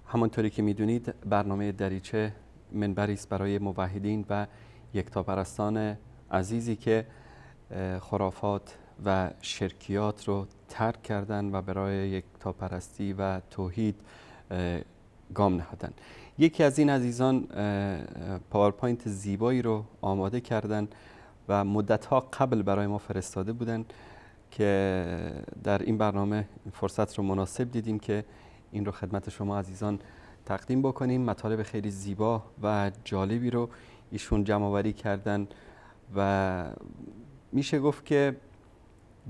همانطوری که میدونید برنامه دریچه منبری است برای موحدین و یکتاپرستان عزیزی که خرافات و شرکیات رو ترک کردن و برای یکتاپرستی و توحید گام نهادن. یکی از این عزیزان پاورپوینت زیبایی رو آماده کردن و مدت‌ها قبل برای ما فرستاده بودن که در این برنامه فرصت رو مناسب دیدیم که این رو خدمت شما عزیزان تقدیم بکنیم. مطالب خیلی زیبا و جالبی رو ایشون جمع‌آوری کردن و میشه گفت که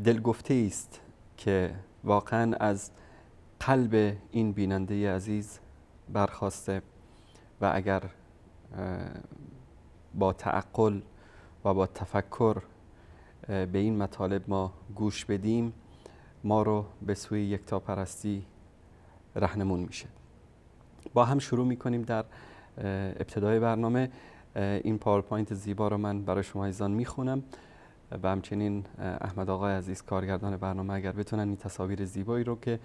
دلگفته است که واقعا از قلب این بیننده عزیز برخواسته و اگر با تعقل و با تفکر به این مطالب ما گوش بدیم، ما رو به سوی یکتاپرستی رهنمون میشه. با هم شروع میکنیم. در ابتدای برنامه این پاورپوینت زیبا رو من برای شما عزیزان میخونم و همچنین احمد آقای عزیز کارگردان برنامه اگر بتونن این تصاویر زیبایی رو که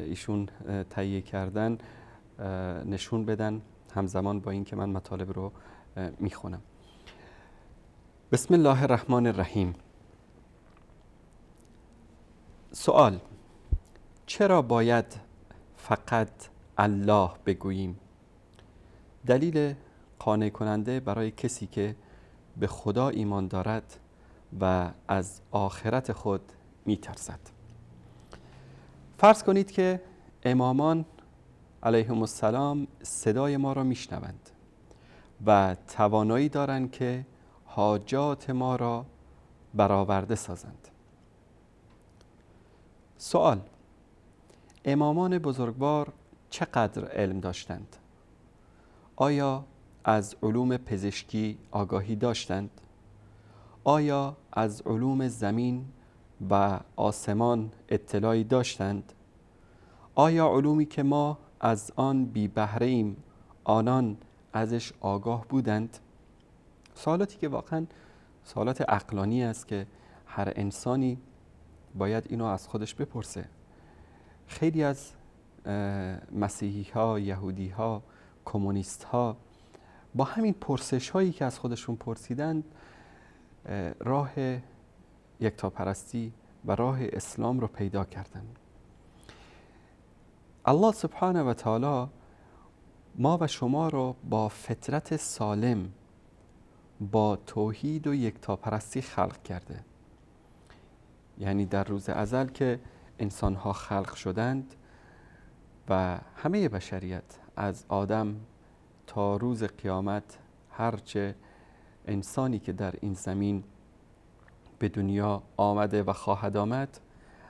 ایشون تهیه کردن نشون بدن، همزمان با اینکه من مطالب رو میخونم. بسم الله الرحمن الرحیم. سوال: چرا باید فقط الله بگوییم؟ دلیل قانع کننده برای کسی که به خدا ایمان دارد و از آخرت خود میترسد. فرض کنید که امامان علیهم السلام صدای ما را میشنوند و توانایی دارند که حاجات ما را برآورده سازند. سوال: امامان بزرگوار چقدر علم داشتند؟ آیا از علوم پزشکی آگاهی داشتند؟ آیا از علوم زمین و آسمان اطلاعی داشتند؟ آیا علومی که ما از آن بی بهره ایم آنان ازش آگاه بودند؟ سوالاتی که واقعا سوالات عقلانی است که هر انسانی باید اینو از خودش بپرسه. خیلی از مسیحی ها، یهودی ها، کمونیست ها با همین پرسش هایی که از خودشون پرسیدند راه یکتاپرستی و راه اسلام رو پیدا کردند. الله سبحانه و تعالی ما و شما رو با فطرت سالم، با توحید و یکتاپرستی خلق کرده. یعنی در روز ازل که انسانها خلق شدند و همه بشریت از آدم تا روز قیامت، هرچه انسانی که در این زمین به دنیا آمده و خواهد آمد،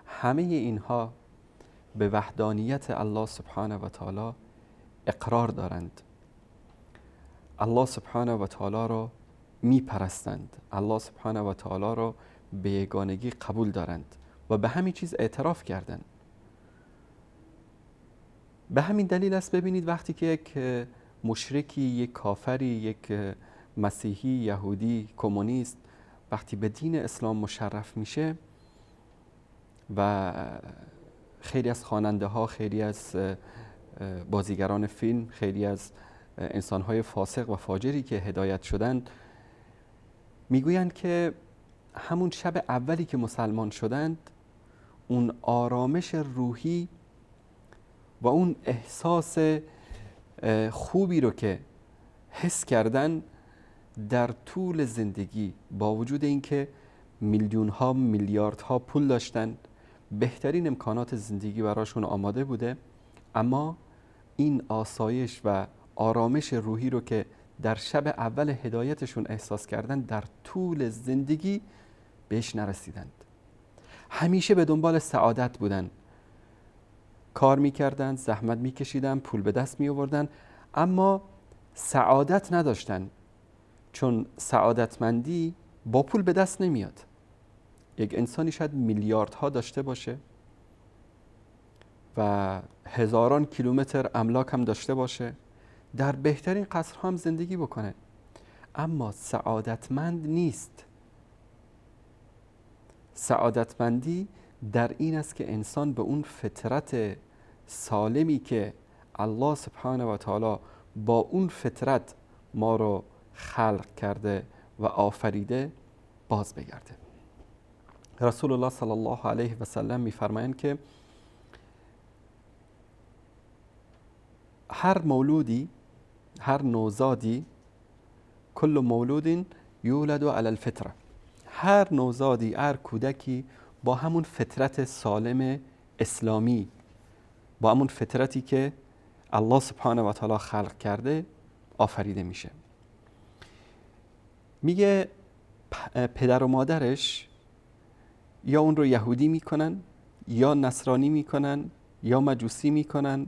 همه اینها به وحدانیت الله سبحانه و تعالی اقرار دارند. الله سبحانه و تعالی را میپرستند، الله سبحانه و تعالی را به یگانگی قبول دارند و به همین چیز اعتراف کردند. به همین دلیل است ببینید وقتی که یک مشرکی، یک کافری، یک مسیحی، یهودی، کمونیست وقتی به دین اسلام مشرف میشه و خیلی از خواننده ها، خیلی از بازیگران فیلم، خیلی از انسانهای فاسق و فاجری که هدایت شدند میگویند که همون شب اولی که مسلمان شدند اون آرامش روحی و اون احساس خوبی رو که حس کردن در طول زندگی، با وجود اینکه میلیون ها میلیاردها پول داشتن، بهترین امکانات زندگی براشون آماده بوده، اما این آسایش و آرامش روحی رو که در شب اول هدایتشون احساس کردن در طول زندگی بهش نرسیدند. همیشه به دنبال سعادت بودن، کار میکردن، زحمت میکشیدن، پول به دست میآوردن، اما سعادت نداشتن، چون سعادتمندی با پول به دست نمیاد. یک انسانی شاید میلیاردها داشته باشه و هزاران کیلومتر املاک هم داشته باشه، در بهترین قصرها هم زندگی بکنه، اما سعادتمند نیست. سعادتمندی در این است که انسان به اون فطرت سالمی که الله سبحانه و تعالی با اون فطرت ما رو خلق کرده و آفریده باز بگرده. رسول الله صلی الله علیه و سلم میفرمایند که هر مولودی، هر نوزادی، کل مولود یولد علی الفطره، هر نوزادی، هر کودکی با همون فطرت سالم اسلامی، با همون فطرتی که الله سبحانه و تعالی خلق کرده آفریده میشه. میگه پدر و مادرش یا اون رو یهودی میکنن، یا نصرانی میکنن، یا مجوسی میکنن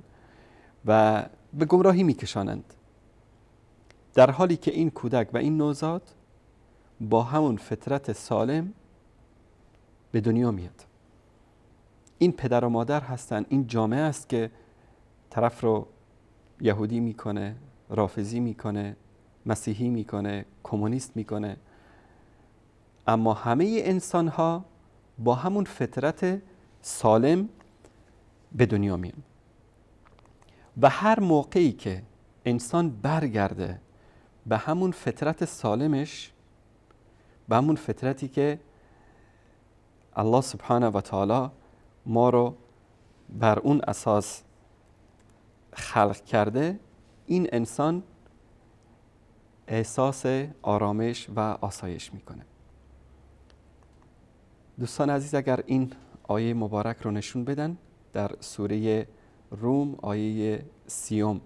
و به گمراهی میکشانند، در حالی که این کودک و این نوزاد با همون فطرت سالم به دنیا میاد. این پدر و مادر هستن، این جامعه است که طرف رو یهودی میکنه، رافضی میکنه، مسیحی میکنه، کمونیست میکنه، اما همه انسان ها با همون فطرت سالم به دنیا میان. و هر موقعی که انسان برگرده به همون فطرت سالمش، به همون فطرتی که الله سبحانه و تعالی ما رو بر اون اساس خلق کرده، این انسان احساس آرامش و آسایش میکنه. دوستان عزیز، اگر این آیه مبارک رو نشون بدن در سوره روم آیه 30،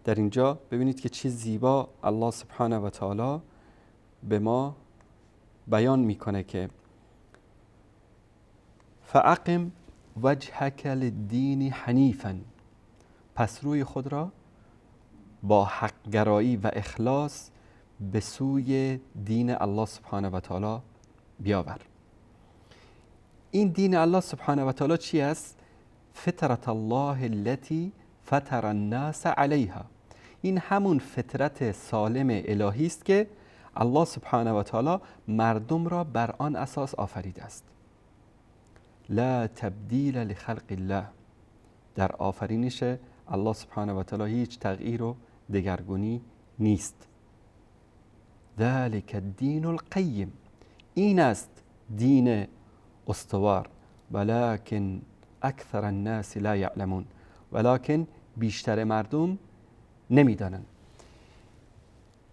در اینجا ببینید که چه زیبا الله سبحانه و تعالی به ما بیان میکنه که فاقم وجهک للدین حنیفا، پس روی خود را با حقگرایی و اخلاص به سوی دین الله سبحانه و تعالی بیاور. این دین الله سبحانه و تعالی چی است؟ فطرت الله التي فطر الناس علیها. این همون فطرت سالم الهی است که الله سبحانه و تعالی مردم را بر آن اساس آفریده است. لا تبدیل لخلق الله، در آفرینش الله سبحانه و تعالی هیچ تغییر و دگرگونی نیست. ذلك الدین القیم، این است دین استوار. ولكن اکثر الناس لا یعلمون، ولکن بیشتر مردم نمیدانند.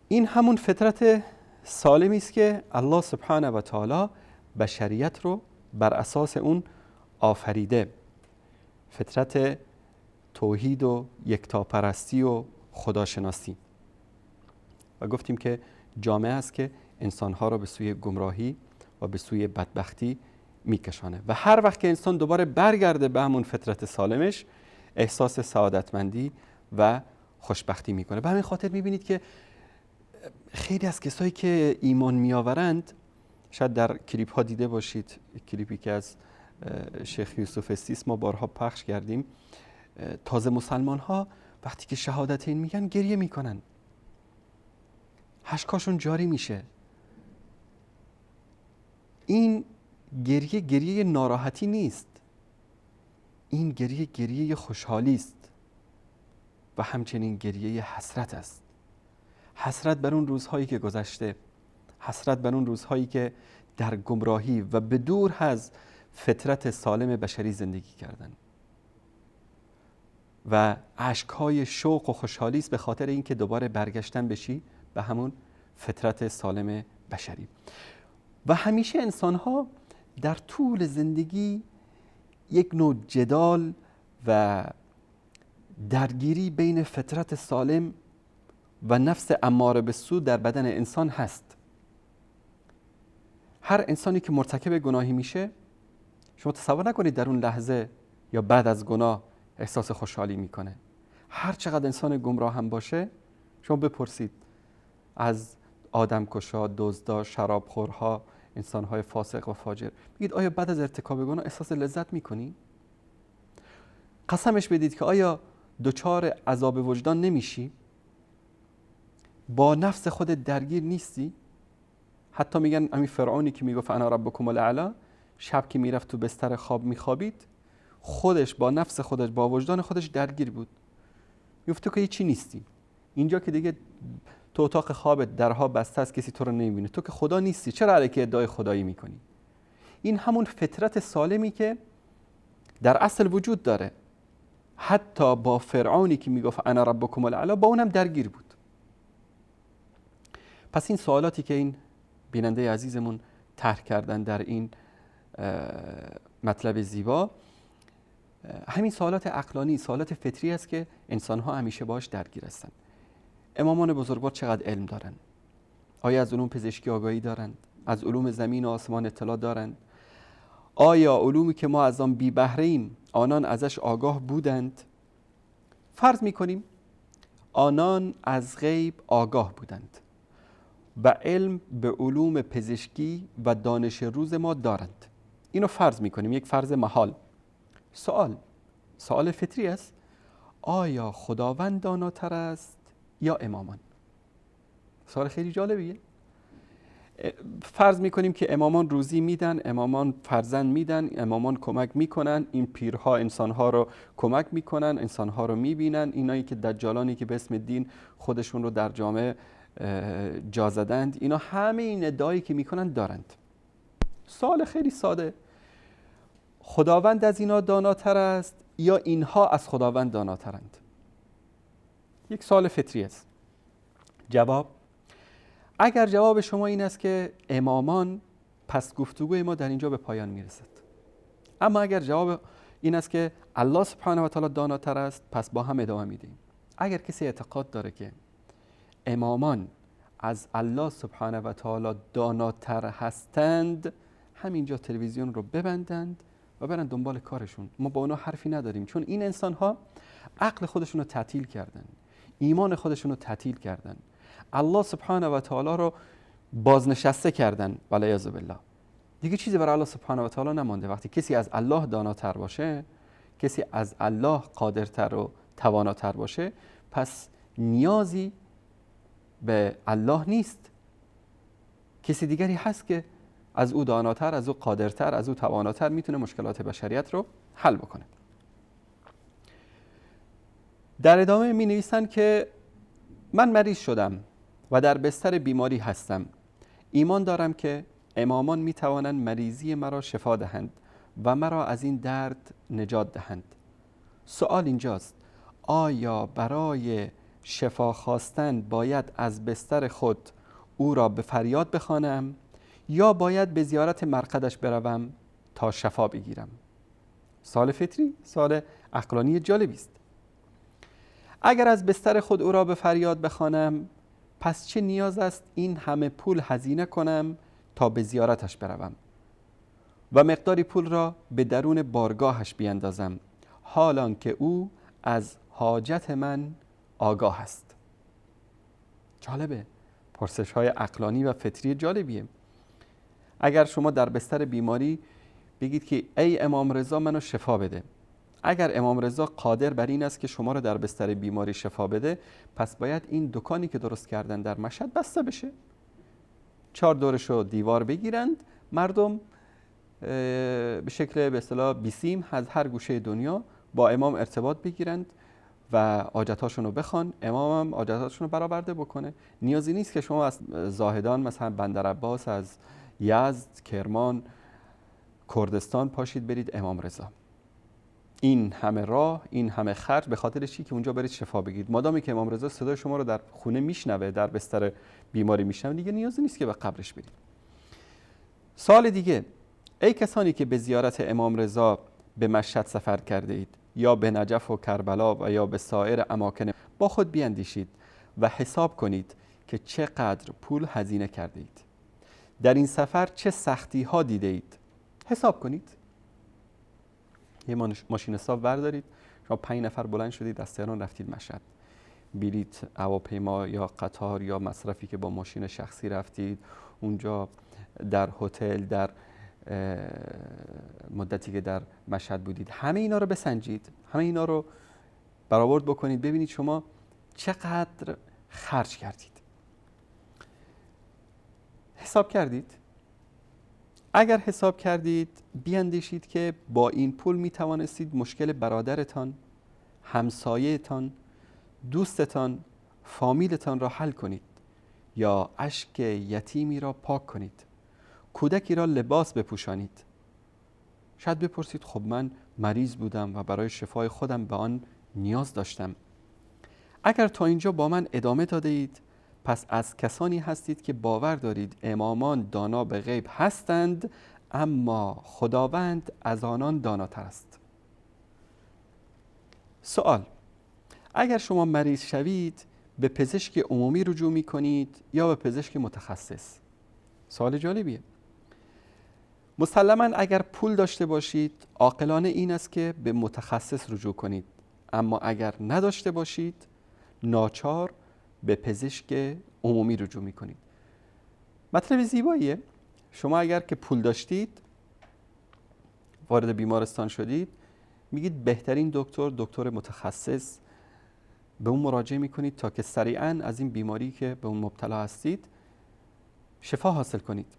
این همون فطرت سالمی است که الله سبحانه و تعالی بشریت رو بر اساس اون آفریده، فطرت توحید و یکتاپرستی و خداشناسی. و گفتیم که جامعه است که انسانها را به سوی گمراهی و به سوی بدبختی میکشانه و هر وقت که انسان دوباره برگرده به همون فطرت سالمش، احساس سعادتمندی و خوشبختی میکنه. به همین خاطر میبینید که خیلی از کسایی که ایمان میآورند، شاید در کلیپ ها دیده باشید، کلیپی که از شیخ یوسف استیس ما بارها پخش کردیم، تازه مسلمان ها وقتی که شهادتین میگن گریه میکنن، اشکاشون جاری میشه. این گریه گریه ناراحتی نیست، این گریه گریه خوشحالی است و همچنین گریه حسرت است. حسرت بر اون روزهایی که گذشته، حسرت بر اون روزهایی که در گمراهی و به دور از فطرت سالم بشری زندگی کردن، و اشک‌های شوق و خوشحالی است به خاطر اینکه دوباره برگشتن بشی به همون فطرت سالم بشری. و همیشه انسان‌ها در طول زندگی یک نوع جدال و درگیری بین فطرت سالم و نفس اماره به سو در بدن انسان هست. هر انسانی که مرتکب گناهی میشه، شما تصور نکنید در اون لحظه یا بعد از گناه احساس خوشحالی میکنه. هر چقدر انسان گمراه هم باشه، شما بپرسید از آدمکشا، دزدا، شرابخورها، انسانهای فاسق و فاجر، بگید آیا بعد از ارتکاب گناه احساس لذت میکنی؟ قسمش بدید که آیا دچار عذاب وجدان نمیشی؟ با نفس خودت درگیر نیستی؟ حتی میگن همین فرعونی که میگفت انا ربکم الاعلی، شب که میرفت تو بستر خواب میخوابید، خودش با نفس خودش، با وجدان خودش درگیر بود. میگفت تو که هیچی نیستی، اینجا که دیگه تو اتاق خوابت درها بسته است، کسی تو رو نمیبینه، تو که خدا نیستی، چرا علیکی ادعای خدایی میکنی؟ این همون فطرت سالمی که در اصل وجود داره. حتی با فرعونی که میگفت انا ربکم الاعلی، با اونم درگیر بود. پس این سوالاتی که این بیننده عزیزمون طرح کردن در این مطلب زیبا، همین سوالات عقلانی، سوالات فطری است که انسان‌ها همیشه باش درگیر هستند. امامان بزرگوار چقدر علم دارند؟ آیا از علوم پزشکی آگاهی دارند؟ از علوم زمین و آسمان اطلاع دارند؟ آیا علومی که ما از آن بی بهره ایم آنان ازش آگاه بودند؟ فرض می‌کنیم آنان از غیب آگاه بودند و علم به علوم پزشکی و دانش روز ما دارند. اینو فرض می‌کنیم، یک فرض محال. سوال فطری است، آیا خداوند داناتر است یا امامان؟ سوال خیلی جالبیه. فرض میکنیم که امامان روزی میدن، امامان فرزند میدن، امامان کمک میکنن، این پیرها انسانها رو کمک میکنن، انسانها رو میبینن، اینایی که دجالانی که به اسم دین خودشون رو در جامعه جا زدند، اینا همه این ادعایی که میکنن دارند. سوال خیلی ساده، خداوند از اینا داناتر است یا اینها از خداوند داناترند؟ یک سوال فطری است. جواب، اگر جواب شما این است که امامان، پس گفتگوی ما در اینجا به پایان میرسد. اما اگر جواب این است که الله سبحانه و تعالی داناتر است، پس با هم ادامه میدیم. اگر کسی اعتقاد داره که امامان از الله سبحانه و تعالی داناتر هستند، همینجا تلویزیون رو ببندند و برن دنبال کارشون. ما با اونا حرفی نداریم، چون این انسان‌ها عقل خودشون رو تعطیل کردن، ایمان خودشون رو تعطیل کردن، الله سبحانه و تعالی رو بازنشسته کردن، والعیاذ بالله. دیگه چیزی برای الله سبحانه و تعالی نمانده. وقتی کسی از الله داناتر باشه، کسی از الله قادرتر و تواناتر باشه، پس نیازی به الله نیست. کسی دیگری هست که از او داناتر، از او قادرتر، از او تواناتر میتونه مشکلات بشریت رو حل بکنه. در ادامه می نویسن که من مریض شدم و در بستر بیماری هستم. ایمان دارم که امامان می توانند مریضی مرا شفا دهند و مرا از این درد نجات دهند. سوال اینجاست، آیا برای شفا خواستن باید از بستر خود او را به فریاد بخوانم یا باید به زیارت مرقدش بروم تا شفا بگیرم؟ سوال فطری، سوال عقلانی جالبی است. اگر از بستر خود او را به فریاد بخوانم، پس چه نیاز است این همه پول هزینه کنم تا به زیارتش بروم و مقداری پول را به درون بارگاهش بیندازم، حالان که او از حاجت من آگاه است؟ جالبه، پرسش های عقلانی و فطری جالبیه. اگر شما در بستر بیماری بگید که ای امام رضا منو شفا بده، اگر امام رضا قادر بر این است که شما رو در بستر بیماری شفا بده، پس باید این دکانی که درست کردن در مشهد بسته بشه، 4 دورش رو دیوار بگیرند، مردم به شکل به اصطلاح بیسیم از هر گوشه دنیا با امام ارتباط بگیرند و حاجتاشون رو بخوان، امام هم حاجتاشون رو برآورده بکنه. نیازی نیست که شما از زاهدان، مثلا بندرعباس، از یزد، کرمان، کردستان پاشید برید امام رضا. این همه راه، این همه خرج به خاطر چی؟ که اونجا برید شفا بگیرید. مادامی که امام رضا صدای شما رو در خونه میشنوه، در بستر بیماری میشنوه، دیگه نیازی نیست که به قبرش برید. سوال دیگه، ای کسانی که به زیارت امام رضا به مشهد سفر کرده اید یا به نجف و کربلا و یا به سایر اماکن، با خود بیندیشید و حساب کنید که چقدر پول هزینه کرده اید. در این سفر چه سختی ها دیده اید؟ حساب کنید. یه ماشین حساب بردارید، شما 5 نفر بلند شدید از تهران رفتید مشهد، بلیت هواپیما یا قطار یا مصرفی که با ماشین شخصی رفتید، اونجا در هتل، در مدتی که در مشهد بودید. همه اینا رو بسنجید، همه اینا رو برآورد بکنید، ببینید شما چقدر خرج کردید. حساب کردید؟ اگر حساب کردید بیاندیشید که با این پول می توانستید مشکل برادرتان، همسایه‌تان، دوستتان، فامیلتان را حل کنید یا اشک یتیمی را پاک کنید، کودکی را لباس بپوشانید. شاید بپرسید خب من مریض بودم و برای شفای خودم به آن نیاز داشتم. اگر تا اینجا با من ادامه داده اید پس از کسانی هستید که باور دارید امامان دانا به غیب هستند، اما خداوند از آنان داناتر است. سوال: اگر شما مریض شوید به پزشک عمومی رجوع می کنید یا به پزشک متخصص؟ سوال جالبیه. مسلماً اگر پول داشته باشید عاقلانه این است که به متخصص رجوع کنید، اما اگر نداشته باشید ناچار به پزشک عمومی رجوع می کنید. مطلب زیباییه. شما اگر که پول داشتید وارد بیمارستان شدید، میگید بهترین دکتر، دکتر متخصص، به اون مراجعه میکنید تا که سریعا از این بیماری که به اون مبتلا هستید شفا حاصل کنید.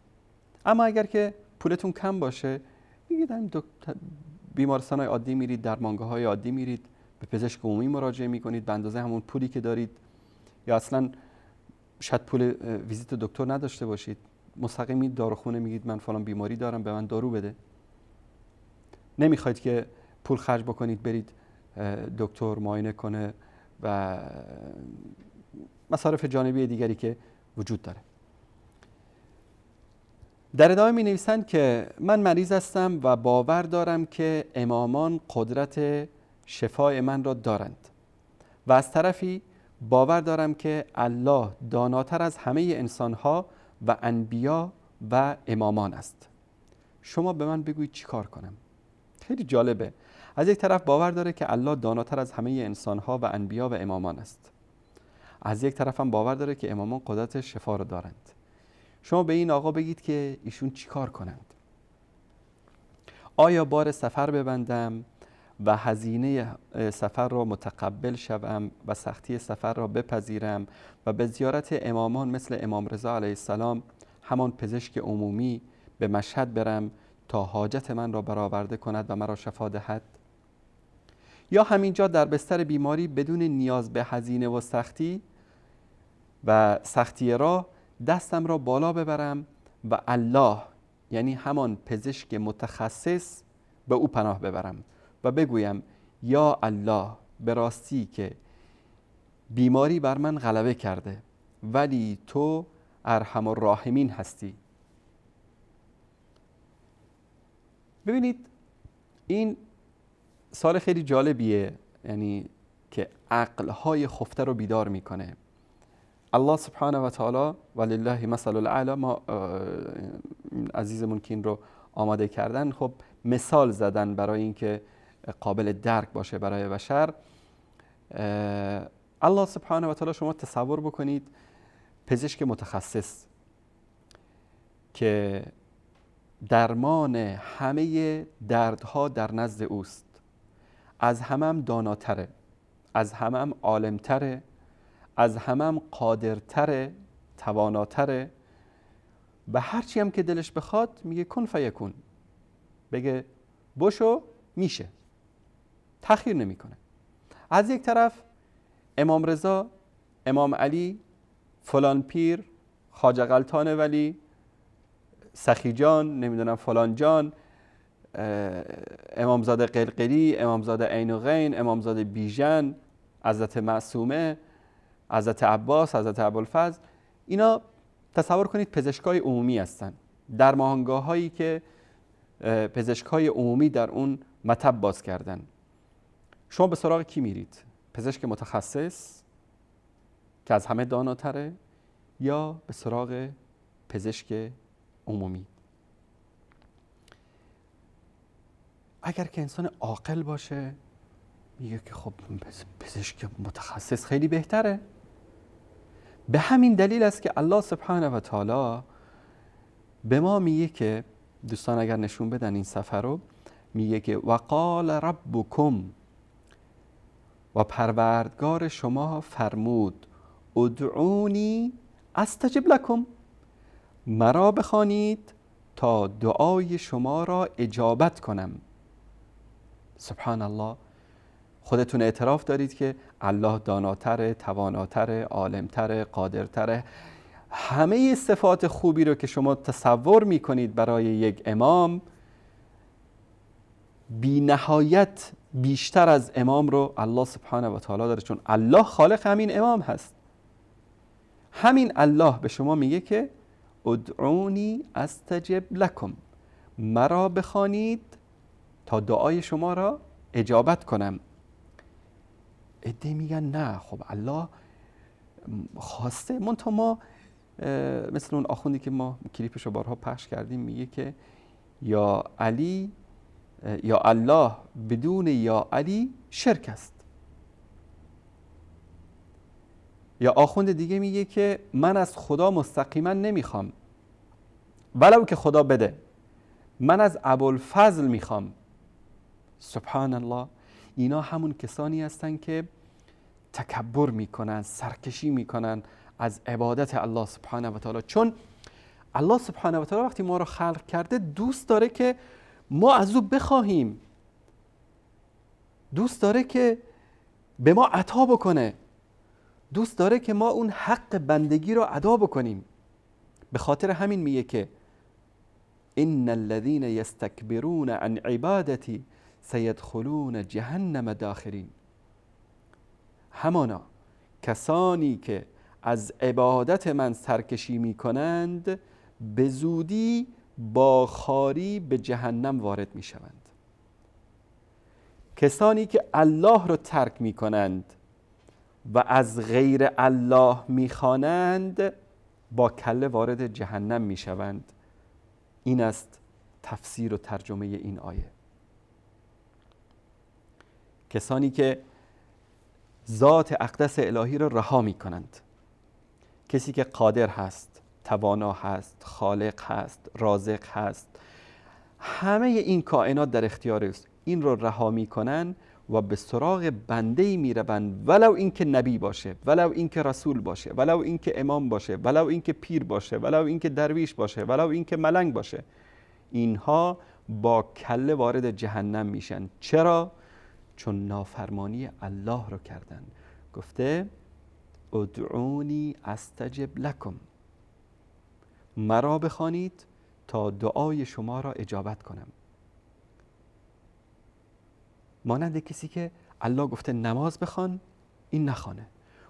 اما اگر که پولتون کم باشه، میگید همین بیمارستان های عادی میرید، درمانگاه های عادی میرید، به پزشک عمومی مراجعه میکنید به اندازه همون پولی که دارید، یا اصلا شاید پول ویزیت دکتر نداشته باشید، مستقیم داروخونه میگید من فلان بیماری دارم، به من دارو بده. نمیخواید که پول خرج بکنید برید دکتر معاینه کنه و مصارف جانبی دیگری که وجود داره. در ادامه می نویسند که من مریض هستم و باور دارم که امامان قدرت شفای من را دارند و از طرفی باور دارم که الله داناتر از همه انسانها و انبیا و امامان است. شما به من بگویید چی کار کنم؟ خیلی جالبه. از یک طرف باور داره که الله داناتر از همه انسانها و انبیا و امامان است، از یک طرف هم باور داره که امامان قدرت شفا را دارند. شما به این آقا بگید که ایشون چی کار کنند؟ آیا بار سفر ببندم و هزینه سفر را متقبل شوم و سختی سفر را بپذیرم و به زیارت امامان مثل امام رضا علیه السلام، همان پزشک عمومی، به مشهد برم تا حاجت من را برآورده کند و مرا شفا دهد؟ یا همینجا در بستر بیماری بدون نیاز به هزینه و سختی راه دستم را بالا ببرم و الله، یعنی همان پزشک متخصص، به او پناه ببرم و بگویم یا الله، به راستی که بیماری بر من غلبه کرده، ولی تو ارحم الراحمین هستی. ببینید این سال خیلی جالبیه، یعنی که عقلهای خفته رو بیدار میکنه. الله سبحانه و تعالی ولله مثل الاعلی، ما عزیزمون که این رو آماده کردن، خب مثال زدن برای اینکه قابل درک باشه برای بشر. الله سبحانه و تعالی، شما تصور بکنید پزشک متخصص که درمان همه دردها در نزد اوست، از همم داناتره، از همم عالمتره، از همم قادرتره، تواناتره، و هرچی هم که دلش بخواد میگه کن فیکون، بگه بشو میشه، تأخیر نمیکنه. از یک طرف امام رضا، امام علی، فلان پیر، خواجه غلطان ولی، سخی جان، نمیدونم فلان جان، امامزاده قلقلی، امامزاده عین و غین، امامزاده بیژن، حضرت معصومه، حضرت عباس، حضرت ابوالفضل، اینا تصور کنید پزشکای عمومی هستن، درمانگاه هایی که پزشکای عمومی در اون مطب باز کردن. شما به سراغ کی میرید؟ پزشک متخصص که از همه داناتره، یا به سراغ پزشک عمومی؟ اگر که انسان عاقل باشه میگه که خب پزشک متخصص خیلی بهتره. به همین دلیل است که الله سبحانه و تعالی به ما میگه که دوستان اگر نشون بدن این صفحه رو، میگه که وقال ربکم، و پروردگار شما فرمود ادعونی استجب لکم، مرا بخوانید تا دعای شما را اجابت کنم. سبحان الله. خودتون اعتراف دارید که الله داناتر، تواناتر، عالمتر، قادرتر. همه صفات خوبی رو که شما تصور میکنید برای یک امام، بی نهایت بیشتر از امام رو الله سبحانه و تعالی داره، چون الله خالق همین امام هست. همین الله به شما میگه که ادعونی استجب لکم، مرا بخوانید تا دعای شما را اجابت کنم. عده میگن نه، خب الله خواسته، منتها ما مثل اون آخوندی که ما کلیپش رو بارها پخش کردیم میگه که یا علی یا الله بدون یا علی شرک است. یا آخوند دیگه میگه که من از خدا مستقیما نمیخوام ولو که خدا بده، من از ابوالفضل میخوام. سبحان الله. اینا همون کسانی هستن که تکبر میکنن، سرکشی میکنن از عبادت الله سبحانه و تعالی. چون الله سبحانه و تعالی وقتی ما رو خلق کرده دوست داره که ما از او بخواهیم، دوست داره که به ما عطا بکنه، دوست داره که ما اون حق بندگی رو ادا بکنیم. به خاطر همین میگه که ان الذين يستكبرون عن عبادتي سيدخلون جهنم داخرین. همانا کسانی که از عبادت من سرکشی میکنند به زودی با خواری به جهنم وارد میشوند. کسانی که الله رو ترک میکنند و از غیر الله میخوانند با کله وارد جهنم میشوند. این است تفسیر و ترجمه این آیه. کسانی که ذات اقدس الهی را رها میکنند، کسی که قادر هست، توانا هست، خالق هست، رازق هست، همه این کائنات در اختیار است، این رو رها میکنن و به سراغ بنده‌ای میروند، ولو اینکه نبی باشه، ولو اینکه رسول باشه، ولو اینکه امام باشه، ولو اینکه پیر باشه، ولو اینکه درویش باشه، ولو اینکه ملنگ باشه، اینها با کله وارد جهنم میشن. چرا؟ چون نافرمانی الله رو کردن. گفته ادعونی استجب لکم، مرا بخوانید تا دعای شما را اجابت کنم. مانند کسی که الله گفته نماز بخوان، این نخوانه،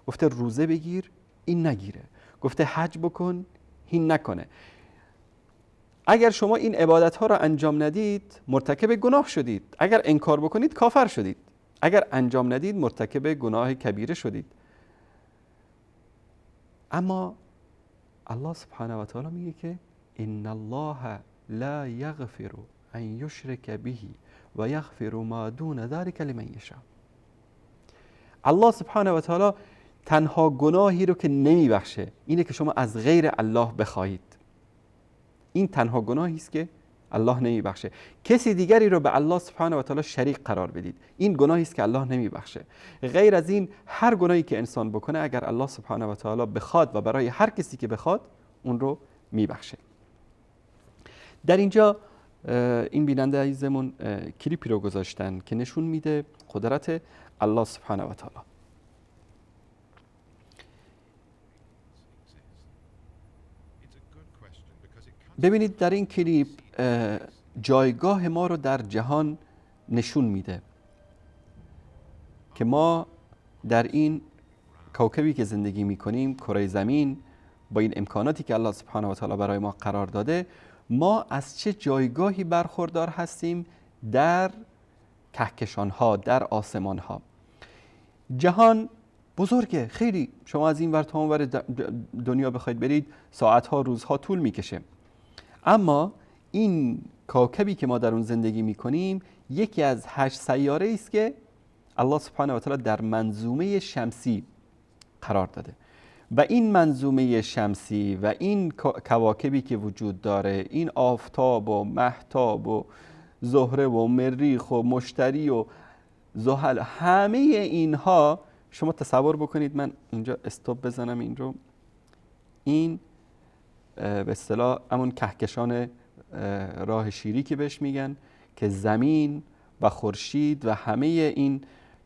گفته روزه بگیر، این نگیره، گفته حج بکن، این نکنه. اگر شما این عبادت ها را انجام ندید مرتکب گناه شدید، اگر انکار بکنید کافر شدید، اگر انجام ندید مرتکب گناه کبیره شدید. اما الله سبحانه و تعالی میگه که ان الله لا یغفر ان یشرک به و یغفر ما دون ذلک لمن یشاء. الله سبحانه و تعالی تنها گناهی رو که نمیبخشه اینه که شما از غیر الله بخواهید. این تنها گناهی است که الله نمیبخشه. کسی دیگری رو به الله سبحانه و تعالی شریک قرار بدید، این گناهی است که الله نمیبخشه. غیر از این هر گناهی که انسان بکنه اگر الله سبحانه و تعالی بخواد و برای هر کسی که بخواد اون رو میبخشه. در اینجا این بیننده عزیزمون کلیپی رو گذاشتن که نشون میده قدرت الله سبحانه و تعالی. ببینید در این کلیپ جایگاه ما رو در جهان نشون میده که ما در این کوکبی که زندگی میکنیم، کره زمین، با این امکاناتی که الله سبحانه و تعالی برای ما قرار داده، ما از چه جایگاهی برخوردار هستیم در کهکشان‌ها، در آسمان‌ها. جهان بزرگه خیلی، شما از این ور تا اون ور دنیا بخواید برید ساعت‌ها روزها طول میکشه. اما این کوکبی که ما در اون زندگی میکنیم یکی از 8 سیاره است که الله سبحانه و تعالی در منظومه شمسی قرار داده. و این منظومه شمسی و این کواکبی که وجود داره، این آفتاب و مهتاب و زهره و مریخ و مشتری و زحل، همه اینها شما تصور بکنید، من اینجا استوب بزنم این رو، این به اصطلاح همون کهکشان راه شیری که بهش میگن، که زمین و خورشید و همه این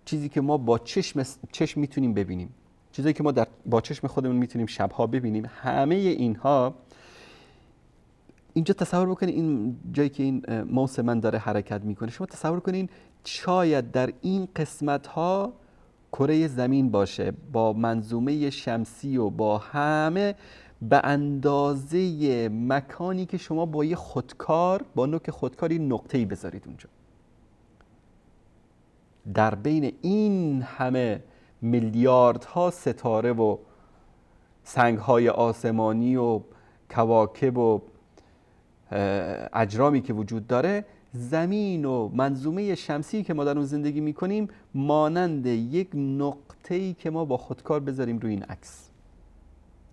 چیزی که ما با چشم میتونیم ببینیم، چیزی که ما با چشم خودمون میتونیم شبها ببینیم، همه اینها اینجا تصور بکنید، این جایی که این موس من داره حرکت میکنه، شما تصور کنین شاید در این قسمت ها کره زمین باشه با منظومه شمسی و با همه، به اندازه مکانی که شما با یه خودکار، با نوک خودکاری نقطه‌ای بذارید اونجا. در بین این همه میلیاردها ستاره و سنگ‌های آسمانی و کواکب و اجرامی که وجود داره، زمین و منظومه شمسی که ما در اون زندگی میکنیم مانند یک نقطه‌ای که ما با خودکار بذاریم روی این عکس،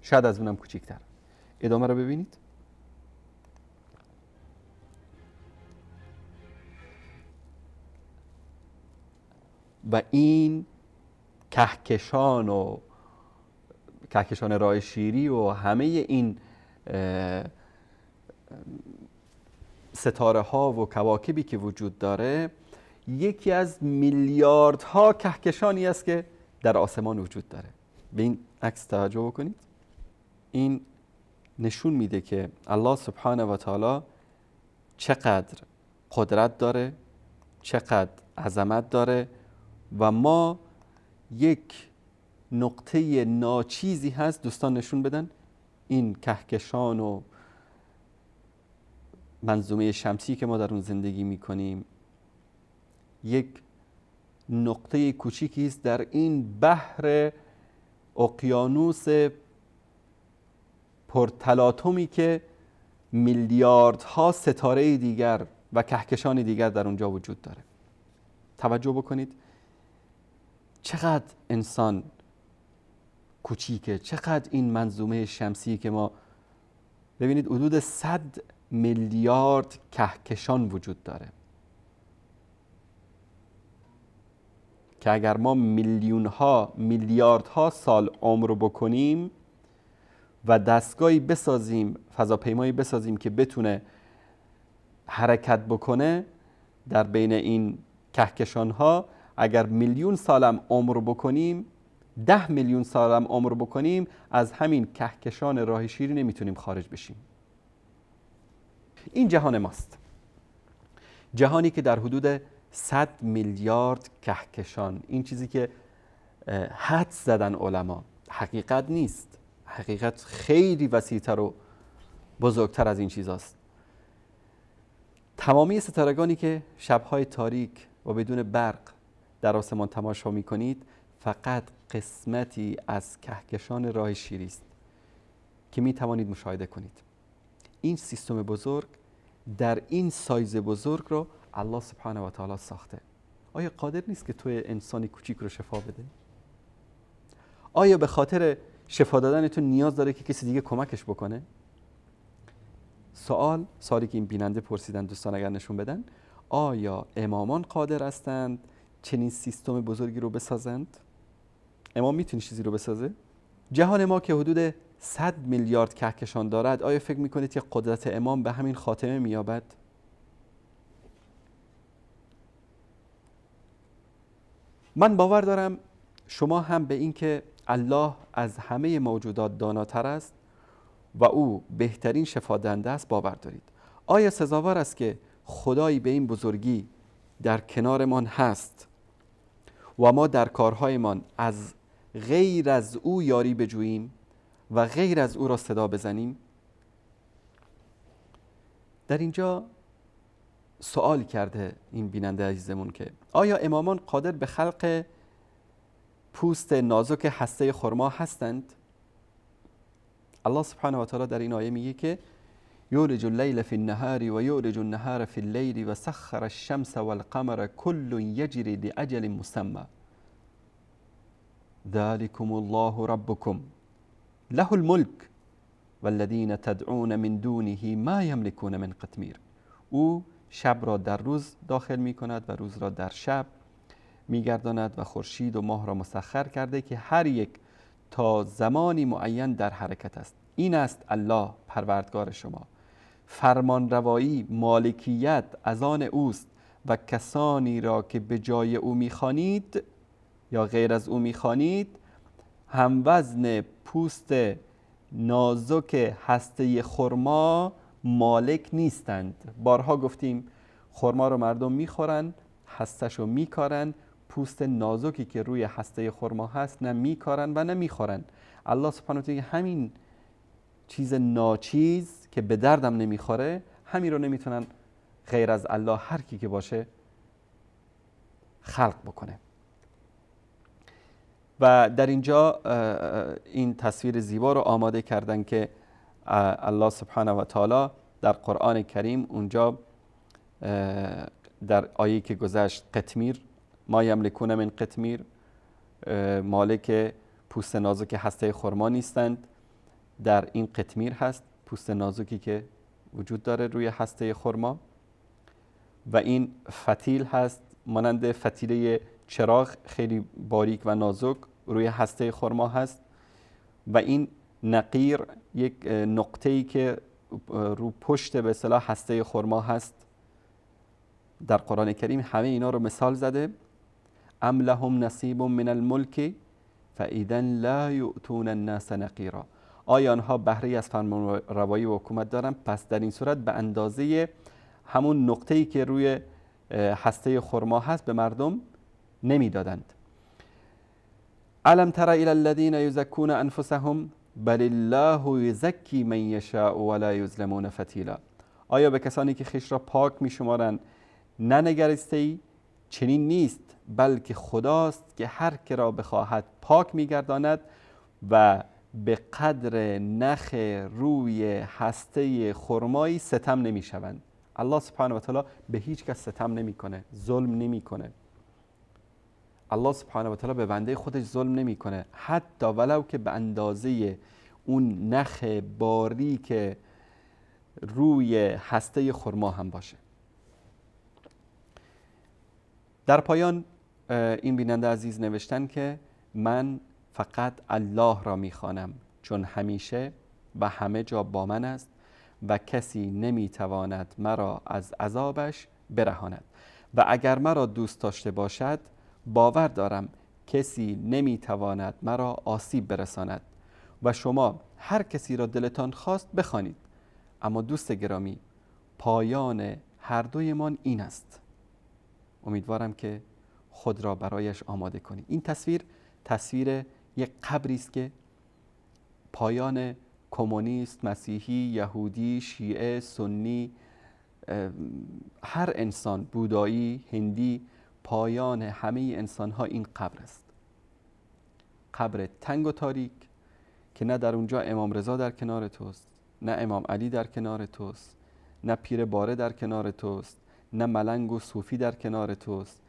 شاید از اونم کوچیک‌تر. ادامه رو ببینید. و این کهکشان و کهکشان راه شیری و همه این ستاره ها و کواکبی که وجود داره، یکی از میلیاردها کهکشانی است که در آسمان وجود داره. به این عکس توجه بکنید. این نشون میده که الله سبحانه و تعالی چقدر قدرت داره، چقدر عظمت داره و ما یک نقطه ناچیزی هست. دوستان نشون بدن این کهکشان و منظومه شمسی که ما در اون زندگی میکنیم یک نقطه کوچیکی است در این بحر اقیانوس پرتلاطمی که میلیاردها ستاره دیگر و کهکشان دیگر در اونجا وجود داره. توجه بکنید چقدر انسان کوچیکه، چقدر این منظومه شمسی که ما ببینید حدود 100 میلیارد کهکشان وجود داره که اگر ما میلیونها میلیاردها سال عمر بکنیم و دستگاهی بسازیم، فضاپیمایی بسازیم که بتونه حرکت بکنه در بین این کهکشانها، اگر میلیون سالم عمر بکنیم، 10 میلیون سالم عمر بکنیم، از همین کهکشان راه شیری نمیتونیم خارج بشیم. این جهان ماست، جهانی که در حدود 100 میلیارد کهکشان، این چیزی که حدس زدن علما، حقیقت نیست، حقیقت خیلی وسیع‌تر و بزرگتر از این چیزاست. تمامی ستارگانی که شب‌های تاریک و بدون برق در آسمان تماشا می‌کنید فقط قسمتی از کهکشان راه شیری است که می‌توانید مشاهده کنید. این سیستم بزرگ در این سایز بزرگ رو الله سبحانه و تعالی ساخته. آیا قادر نیست که توی انسانی کوچیک رو شفا بده؟ آیا به خاطر شفا دادن تو نیاز داره که کسی دیگه کمکش بکنه؟ سوالی که این بیننده پرسیدن دوستان اگر نشون بدن، آیا امامان قادر هستند چنین سیستم بزرگی رو بسازند؟ امام میتونه چیزی رو بسازه؟ جهان ما که حدود 100 میلیارد کهکشان دارد، آیا فکر میکنید که قدرت امام به همین خاتمه مییابد؟ من باور دارم شما هم به این که الله از همه موجودات داناتر است و او بهترین شفادهنده است باور دارید. آیا سزاوار است که خدایی به این بزرگی در کنارمان هست و ما در کارهایمان از غیر از او یاری بجوییم و غیر از او را صدا بزنیم؟ در اینجا سوال کرده این بیننده عزیزمون که آیا امامان قادر به خلق پوست نازک هسته خرما هستند؟ الله سبحانه و تعالی در این آیه میگه که یولج اللیل فی النهار و یولج النهار فی اللیل و سخر الشمس والقمر کل یجری لأجل مسمى ذلكم الله ربكم له الملک والذین تدعون من دونه ما یملکون من قطمیر. او شب را در روز داخل می کند و روز را در شب می گرداند و خورشید و ماه را مسخر کرده که هر یک تا زمانی معین در حرکت است. این است الله پروردگار شما. فرمانروایی، مالکیت از آن اوست و کسانی را که به جای او میخوانید یا غیر از او میخوانید هموزن پوست نازک هسته خرما مالک نیستند. بارها گفتیم خرما رو مردم میخورن، هستش رو میکارن، پوست نازکی که روی هسته خرما هست نه میکارن و نه میخورن. الله سبحانه و تعالی همین چیز ناچیز که به دردم نمیخوره همین رو نمیتونن غیر از الله هر کی که باشه خلق بکنه. و در اینجا این تصویر زیبا رو آماده کردن که الله سبحانه و تعالی در قرآن کریم اونجا در آیه که گذشت قطمیر، ما یملکون من قطمیر، مالک پوست نازک هسته خرما نیستند، در این قطمیر هست، پوست نازکی که وجود داره روی هسته خرما. و این فتیل هست، مانند فتیله چراغ خیلی باریک و نازک روی هسته خرما هست. و این نقیر یک نقطه‌ای که رو پشت به اصطلاح هسته خرما هست. در قرآن کریم همه اینا رو مثال زده. ام لهم نصیب من الملک فاذا لا یؤتون الناس نقیرا. آیا آنها بهره از فرمانروایی و حکومت دارن؟ پس در این صورت به اندازه همون نقطه‌ای که روی هسته خرما هست به مردم نمیدادند. الم تر الی الذین یزکون انفسهم بل الله یزکی من یشاء ولا یظلمون فتیلا. آیا به کسانی که خویش را پاک میشمارند ننگریسته ای؟ چنین نیست، بلکه خداست که هر که را بخواهد پاک میگرداند و به قدر نخ روی هسته خرمایی ستم نمیشوند. الله سبحانه و تعالی به هیچ کس ستم نمیکنه، ظلم نمیکنه. الله سبحانه و تعالی به بنده خودش ظلم نمیکنه، حتی ولو که به اندازه اون نخ باریک روی هسته خرما هم باشه. در پایان این بیننده عزیز نوشتن که من فقط الله را میخوانم چون همیشه و همه جا با من است و کسی نمیتواند مرا از عذابش برهاند و اگر مرا دوست داشته باشد باور دارم کسی نمیتواند مرا آسیب برساند و شما هر کسی را دلتان خواست بخوانید. اما دوست گرامی، پایان هر دویمان این است. امیدوارم که خود را برایش آماده کنید. این تصویر تصویر یک قبری است که پایان کمونیست، مسیحی، یهودی، شیعه، سنی، هر انسان، بودایی، هندی، پایان همه انسان ها این قبر است. قبر تنگ و تاریک که نه در اونجا امام رضا در کنار توست، نه امام علی در کنار توست، نه پیر باره در کنار توست، نه ملنگ و صوفی در کنار توست،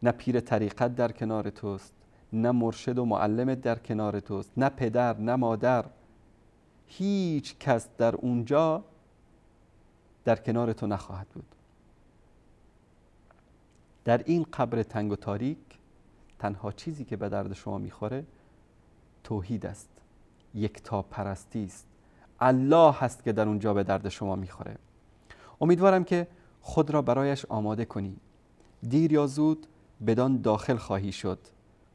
نه پیر طریقت در کنار توست، نه مرشد و معلمت در کنار توست، نه پدر، نه مادر. هیچ کس در اونجا در کنار تو نخواهد بود. در این قبر تنگ و تاریک تنها چیزی که به درد شما میخوره توحید است، یکتا پرستی است، الله هست که در اونجا به درد شما میخوره. امیدوارم که خود را برایش آماده کنی. دیر یا زود بدان داخل خواهی شد.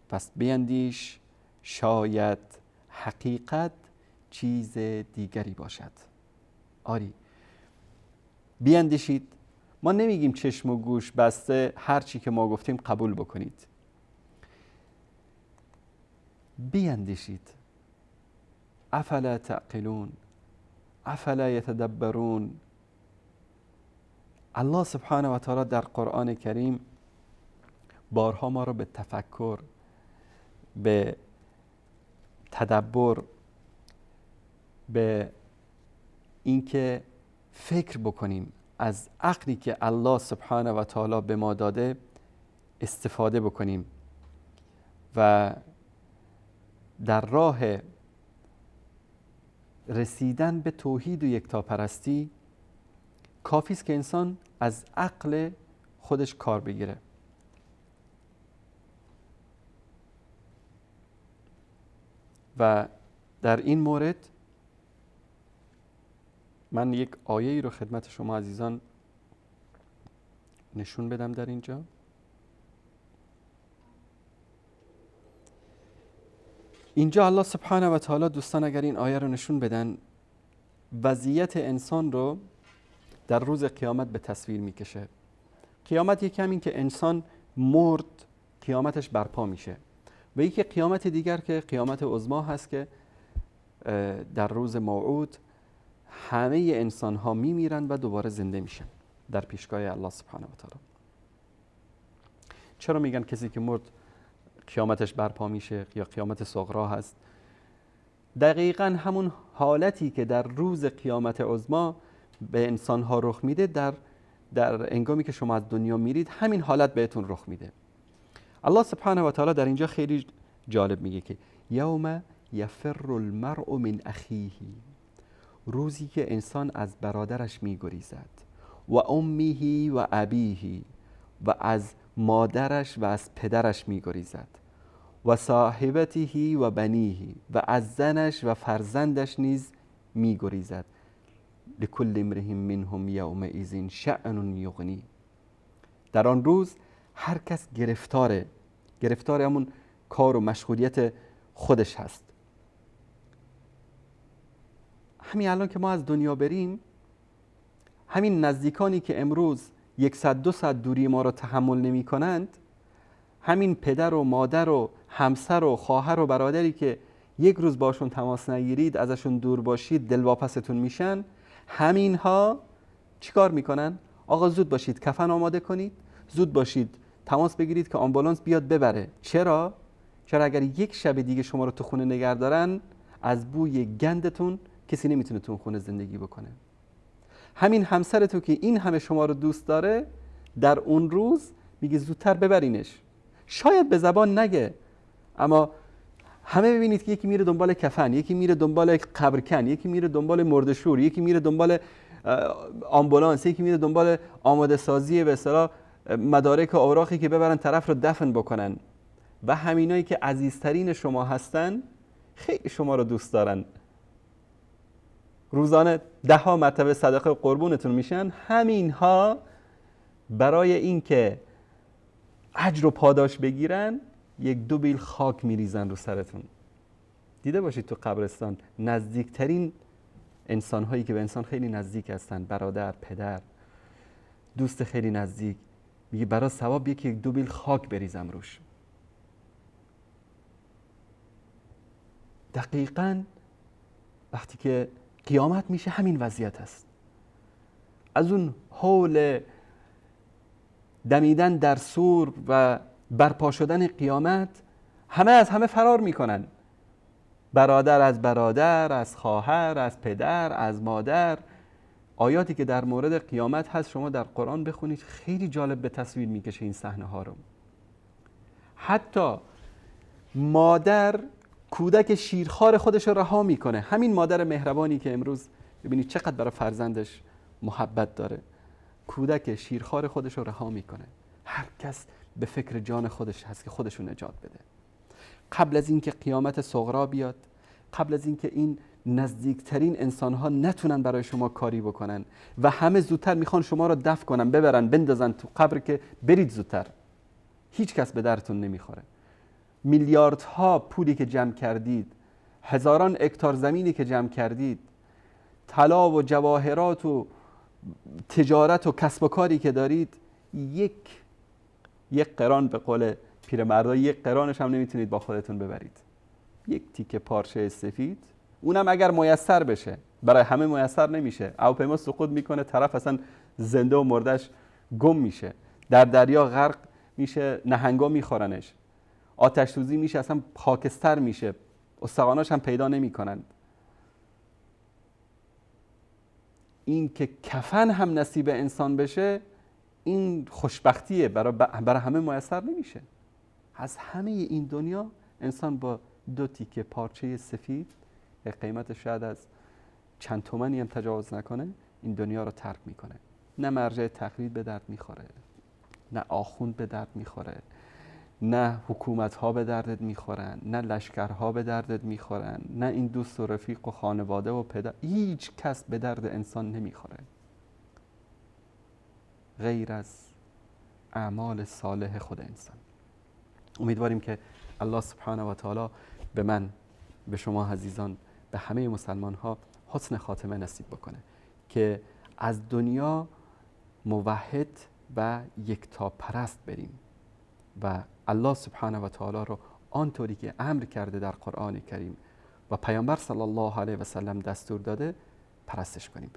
پس بیندیش، شاید حقیقت چیز دیگری باشد. آری، بیندیشید. ما نمیگیم چشم و گوش بسته هر چی که ما گفتیم قبول بکنید. بیندیشید. افلا تعقلون، افلا یتدبرون. الله سبحانه و تعالی در قرآن کریم بارها ما رو به تفکر، به تدبر، به اینکه فکر بکنیم، از عقلی که الله سبحانه و تعالی به ما داده استفاده بکنیم و در راه رسیدن به توحید و یکتاپرستی کافی است که انسان از عقل خودش کار بگیره. و در این مورد من یک آیه ای رو خدمت شما عزیزان نشون بدم در اینجا. اینجا الله سبحانه و تعالی، دوستان اگر این آیه رو نشون بدن، وضعیت انسان رو در روز قیامت به تصویر میکشه. قیامت یکی همین که انسان مرد قیامتش برپا میشه، و یکی قیامت دیگر که قیامت عظما هست که در روز موعود همه انسان ها میمیرن و دوباره زنده میشن در پیشگاه الله سبحانه و تعالی. چرا میگن کسی که مرد قیامتش برپا میشه یا قیامت صغرا هست؟ دقیقا همون حالتی که در روز قیامت عظما به انسان ها رخ میده، در هنگامی که شما از دنیا میرید همین حالت بهتون رخ میده. الله سبحانه و تعالی در اینجا خیلی جالب میگه که یوم یفر المرء من اخیه، روزی که انسان از برادرش میگریزد، و امه و ابیه، و از مادرش و از پدرش میگریزد، و صاحبته و بنیه، و از زنش و فرزندش نیز میگریزد. لکل امرئ منهم یومئذ شأن یغنی. در آن روز هر کس گرفتار همون کار و مشغولیت خودش هست. همین الان که ما از دنیا بریم، همین نزدیکانی که امروز 100-200 دوری ما رو تحمل نمی کنند، همین پدر و مادر و همسر و خواهر و برادری که یک روز باشون تماس نگیرید، ازشون دور باشید، دلواپستون میشن، همینها چیکار میکنن؟ آقا زود باشید کفن آماده کنید، زود باشید تماس بگیرید که آمبولانس بیاد ببره. چرا؟ چرا اگر یک شب دیگه شما رو تو خونه نگه دارن، از بوی گندتون کسی نمیتونه تو خونه زندگی بکنه. همین همسر تو که این همه شما رو دوست داره، در اون روز میگه زودتر ببرینش. شاید به زبان نگه، اما همه ببینید که یکی میره دنبال کفن، یکی میره دنبال قبرکن، یکی میره دنبال مردشور، یکی میره دنبال آمبولانس، یکی میره دنبال آماده سازی به اصطلاح مدارک و اوراقی که ببرن طرف رو دفن بکنن. و همینایی که عزیزترین شما هستن خیلی شما رو دوست دارن، روزانه 10 مرتبه صدقه قربونتون میشن، همینها برای اینکه اجر و پاداش بگیرن 1-2 بیل خاک میریزن رو سرتون. دیده باشید تو قبرستان نزدیکترین انسانهایی که به انسان خیلی نزدیک هستن، برادر، پدر، دوست خیلی نزدیک، میگه برای ثواب 1-2 بیل خاک بریزم روش. دقیقاً وقتی که قیامت میشه همین وضعیت هست. از اون حول دمیدن در سور و برپا شدن قیامت همه از همه فرار میکنن، برادر از برادر، از خواهر، از پدر، از مادر. آیاتی که در مورد قیامت هست شما در قرآن بخونید، خیلی جالب به تصویر میکشه این صحنه ها رو. حتی مادر کودک شیرخوار خودش رو رها میکنه. همین مادر مهربانی که امروز ببینید چقدر برای فرزندش محبت داره، کودک شیرخوار خودش رو رها میکنه. هر کس به فکر جان خودش هست که خودش رو نجات بده. قبل از اینکه قیامت صغرا بیاد، قبل از اینکه این نزدیکترین انسانها نتونن برای شما کاری بکنن و همه زودتر میخوان شما رو دفن کنن، ببرن بندازن تو قبر که برید زودتر، هیچ کس به درتون نمیخوره. میلیاردها پولی که جمع کردید، هزاران اکتار زمینی که جمع کردید، طلا و جواهرات و تجارت و کسب و کاری که دارید، یک قران، به قول پیرمردا یک قرانش هم نمیتونید با خودتون ببرید. یک تیکه پارچه سفید، اونم اگر میسر بشه، برای همه میسر نمیشه. هواپیما سقوط میکنه، طرف اصلا زنده و مردش گم میشه، در دریا غرق میشه، نهنگا میخورنش، آتش سوزی میشه، اصلا خاکستر میشه، استخواناش هم پیدا نمیکنند. این که کفن هم نصیب انسان بشه، این خوشبختیه، برای همه میسر نمیشه. از همه این دنیا انسان با 2 تیکه پارچه سفید، قیمت شاید از چند تومنی هم تجاوز نکنه، این دنیا رو ترک میکنه. نه مرجع تقلید به درد میخوره، نه آخوند به درد میخوره، نه حکومت ها به دردت میخورن، نه لشکرها به دردت میخورن، نه این دوست و رفیق و خانواده و پدر. هیچ کس به درد انسان نمیخوره غیر از اعمال صالح خود انسان. امیدواریم که الله سبحانه و تعالی به من، به شما عزیزان، به همه مسلمان ها حسن خاتمه نصیب بکنه که از دنیا موحد و یکتاپرست بریم و الله سبحانه و تعالی رو آنطوری که امر کرده در قرآن کریم و پیامبر صلی الله علیه و سلم دستور داده پرستش کنیم.